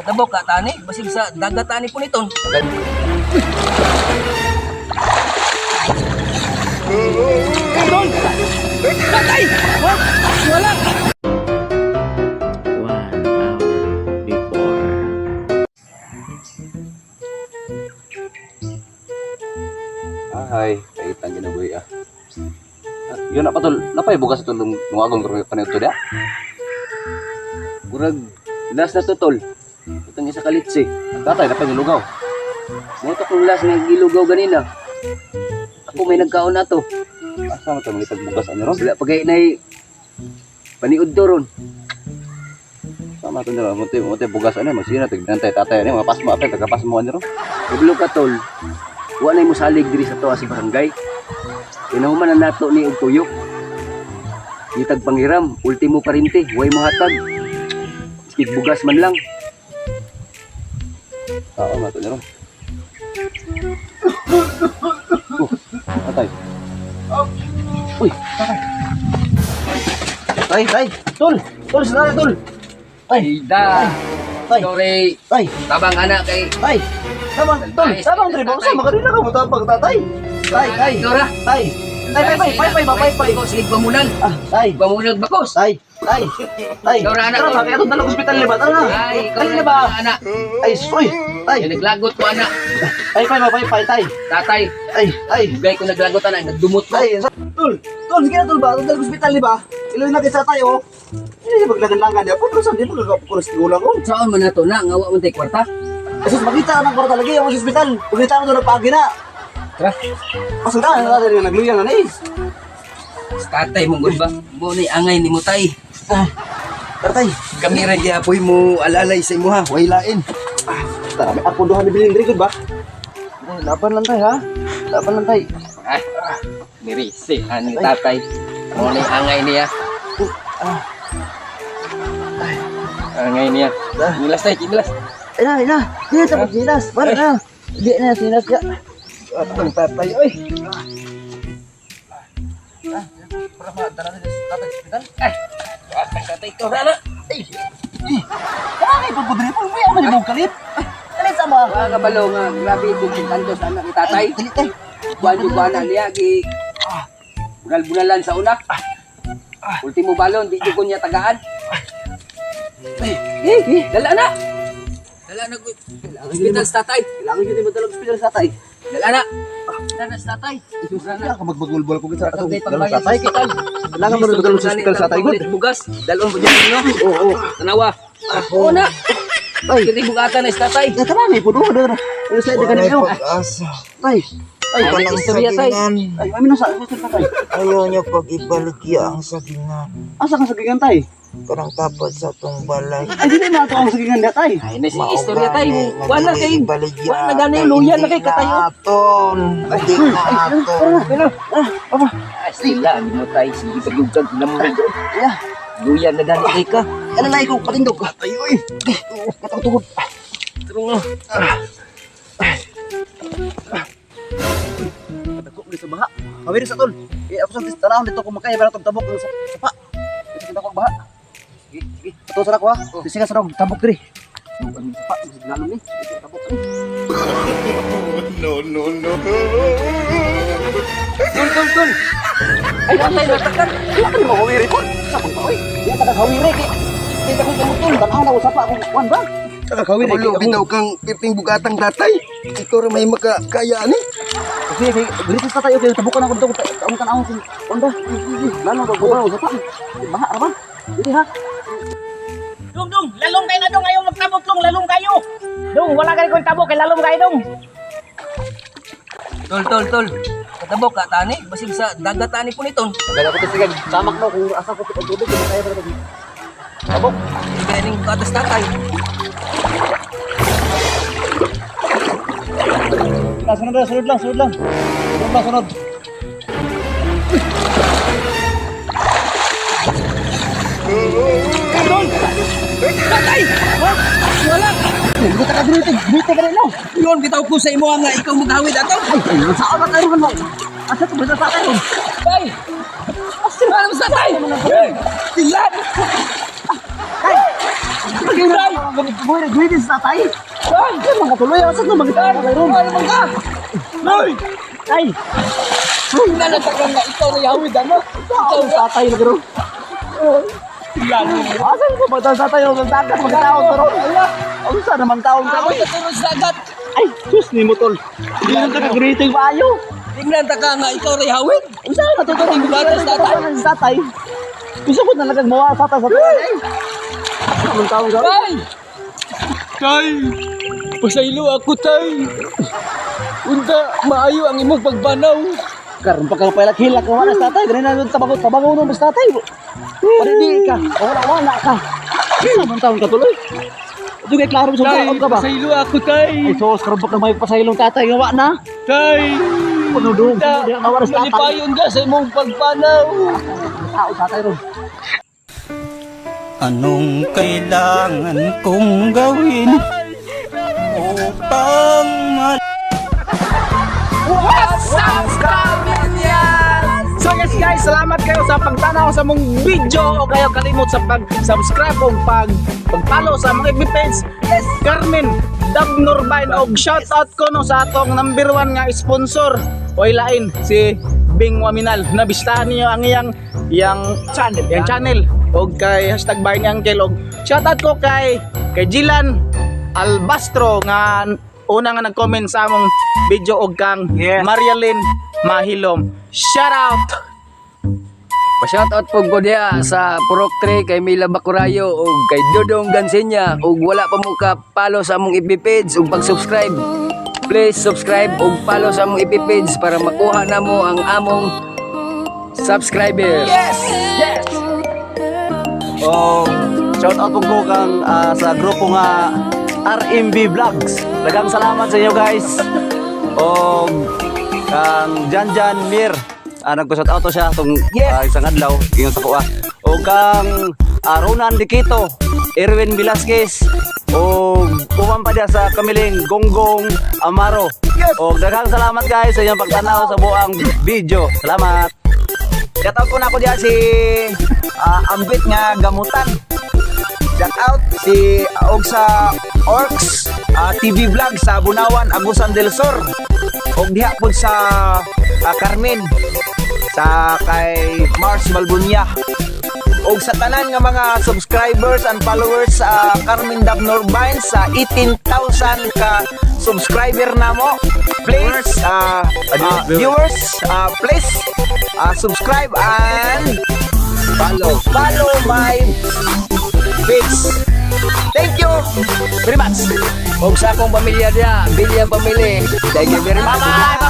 Katabok ka tani, basig sa dagat tani po niton. Tol! Tatay! Ha? Wala! 1 hour before. Ahay, kaitan ginabuhi ah. Ah, yun na patol, napay bugas ito nung nungagong paniudto dia. Murag last na to, tol. Itong isa ka litsi. Tatay, napay nilugaw. Mo to kung last nga gilugaw ganina. Ako may nagkaon na to. Asa man to mangitag bugas ani ron? Wala pa kay nay paniud to ron. Sama to nila, mo te bugas ani magsina tig tatay ani mga pasmo apel taga pasmo ani ron. Kabalo ka, tol. Wa nay mosalig diri sa tuwa sa barangay. Ginahuman na nato ni og tuyok. Gitag panghiram, ultimo parinte, way mohatag. Maski bugas man lang. Oo, nga to ni ron. Oh, tatay. Uy, tatay. Tay, tay, tol, tol, sa tol. Tay, Ida! tay, Sorry, tay, tabang anak kay tay. Tabang, tol, tabang dre ba? Sa makanina ka mo tabang tatay. Tay, tay, Ikaw ra. tay. Tay, tay, tay, pay, pay, ba, pay, pay. Sige, bamunan. Ah, tay, Bamunan bakos. tay, tay, tay. Ikaw ra, anak. Tara, ba, kaya itong dalag ospital ni ba? Tara na. Ay, ikaw Dali ra na ba? anak. Ay, soy, tay. Ay, naglagot ko anak. Pay, pay, ba, pay, pay, tay. Tatay, Ay, ay, bugay ko naglagot anak, nagdumot ko. tay. Tol, tol, sige na tol ba? Itong dalag ospital ni ba? Iloy natin sa tayo. Hindi maglagan-lagan niya. Puno sa di mo gagapukulos gulang oh. Saan man nato na, nga wa man tay kwarta. Asus, makita ka ng kwarta lagi ang ospital. Pagkita mo doon ang pagina. Tara. Pasok na, natin nagluya na ni. Sa tatay mong gud ba? Mo ni angay ni mo tay. Ah, tara tay. Kami ra gihapoy mo alalay sa imuha, way lain. Ah, tara, may apunduhan ni Bilin Rigod ba? Laban lang tay ha. Laban lang tay. Ah, nirise ani tatay. Mo ni angay niya. Ah. Angay niya. Nilas tay, nilas. Ay na, ay na. Di na tapos nilas. Wala na. Di na sinas ya. Atong tatay oy. Ah, para madala na sa tatay ospital. Ay, atang tatay ikaw ra na. Ay. Eh. Kaya pag pudri po, may ako ni mong kalit. Kalit sama. Wa ka balo nga grabe kung kanto sa anak ni tatay. Dali tay. Buwan yung buwan niya gi bunal-bunalan sa una. Ultimo balon, di ko niya tagaan. Ay, Eh, eh, dala na. Dala na ko. Hospital sa tatay. kailangan yun madala ospital sa tatay. Dala na. Dala na sa tatay. Dala na. Kaya ka magbagulbol ko sa atong Tatay, dala pagbayad sa sa tatay. hospital. Kailangan mo madala sa ospital sa tatay gud. Bugas. Dalon po dyan no. Oo, oo. Tanawa. Oo na. Tay. Kini bugatan na sa tatay. Ya tama ni puno na. Ano sa dagan Walay niyo? pag-asa. Tay. Tay, Ay, Kanang istorya, tay. sagingan. Ay, amin na sa sa tatay. Ayaw niyo pag ibaligya ang sagingan. Asa ka sagingan tay? Kanang tapat sa tong balay. Ay, dili na ato ang sagingan niya tay. Ay, na si istorya tay. Mao Wala gani, kay dili ibaligya. wala na gani Kay luya na hindi kay katayo. aton. Hindi na aton. Ah, papa. Ay, sila ni mo tay sige pagugag lamig. Ya. Luya na gani kay ka. Ano na ikaw patindog? Ay, oy. Katong tugod. Tara nga. Dako ni sa baha. Hawir sa tol. Eh ako sa tanawon dito kung makaya ba natong tabok sa sapa. Ito kita ko ang baha. Sige, sige. Ato sa ako ha. Sisiga sa dog tabok diri. Ang sapa lalom ni. Ito tabok ni. Tol, tol, tol. Ay, tatay, natakan. Wala ka ni mo hawiri ko. Sa pang oy. Di ta ka hawiri kay. Di ta ko kamutol. Tanaw na ko sapa kung kuan ba. Kakahawiri Kabalo bitaw kang piping bugatang tatay. Ikaw ra may makakaya ani. Kasi kay diri sa tayo kay tabukan ako dito ang tanawon kung kuan ba. Lalom ka bubaw sapa. Baha ra ba? Dili ha. Dong, dong, lalong kayo na dong, ayaw magtabok dong, lalong kayo. Dong, wala kayo kong tabok, kay lalong kayo dong. Tol, tol, tol. Katabok ka tani, basig sa dagat tani po niton. Gala ko sige samak no kung asa ko ang tubig kung makaya ba natong tabok. Sige ning katas tatay. Ah, sunod lang, sunod lang, sunod lang. Sunod lang, sunod. Tatay! Ha? Wala. Hindi ka dito, dito ka rin no. Yun, bitaw ko sa imo nga ikaw maghawid ato. Ay, ay, saan ba tayo mo? Asa to ba sa tayo? Tay! Ano sa tay? Sila! Ay! Tay! Buhay na greetings sa tatay! Tay! Ay, mga tuloy, asa na mga tao kayo ron? Ano man ka? Hoy! Tay! Nalatakan nga ikaw na yawid ano? Ikaw ang tatay na gano'n. Asan ko ba sa tatay ang dagat mga tao pero unsa naman taon ka? Ako natulog sa dagat. Ay, sus ni mo tol. Hindi na ka greeting maayo. Tingnan ta ka nga ikaw na yawid. Unsa ka natutulog Bata sa tatay. sa tatay? Gusto ko talagang mawa sa tatay sa tatay. Asa man taon ka? Tay! Tay! Pasaylo ako, tay! Unta, maayo ang imong pagbanaw. Karon pa ka pailak hilak ka wala sa tatay. Ganun na tabango tabango no sa tatay. Paridi ka. Wala wala ka. Asa man taon ka tuloy? Dugay klaro sa Tay, taon ka ba? pasaylo ako, tay! Ay, sus, karon pa ka may pasaylong tatay nga wa na. Tay! Panudong, Unta, nga wala sa tatay. malipayon ka sa imong pagpanaw. Tao tatay ron. Anong kailangan kong gawin upang What's up, Carminian? So yes guys, salamat kayo sa pagtanaw sa mong video o kayo kalimot sa pag-subscribe o pag-follow sa among FB page. Yes, Carmen Dab Norbine og shout out ko no sa atong number one nga sponsor o ilain si Bing Waminal. Nabisitahan niyo ang iyang iyang channel, iyang channel og kay #BuyNiUncle og shout out ko kay kay Jilan Albastro nga una nga nag-comment sa among video og kang Marialyn Mahilom. Shout out! Pa-shoutout po ko diha sa Purok 3 kay Mila Bacurayo ug kay Dodong Gansenya ug wala pa mo ka follow sa among FB page ug pag-subscribe. Please subscribe ug follow sa among FB page para makuha namo ang among subscriber. Yes! Yes! Oh, shout out po ko kang sa grupo nga RMB Vlogs. Daghang salamat sa inyo guys. O kang Janjan Mir. Nagpa-shout out to siya tong isang adlaw ingon sa kuha. O kang Ronan Dikito, Erwin Velasquez, o uman pa diya sa Kamiling Gonggong Amaro. Yes. O daghang salamat guys sa inyong pagtanaw sa buang video. Salamat. Shout out po na ako diyan si Ambit nga gamutan. Shout out si og sa Orcs TV Vlog sa Bunawan, Agusan del Sur. Og diha pud sa Carmen sa kay Mars Malbunya. Og sa tanan nga mga subscribers and followers sa Carmen Dab Norbine sa 18,000 ka subscriber namo. Please viewers, please subscribe and Follow. follow my page. Thank you very much. Ug sa akong pamilya diha, Villa Family. Thank you very much. Bye-bye.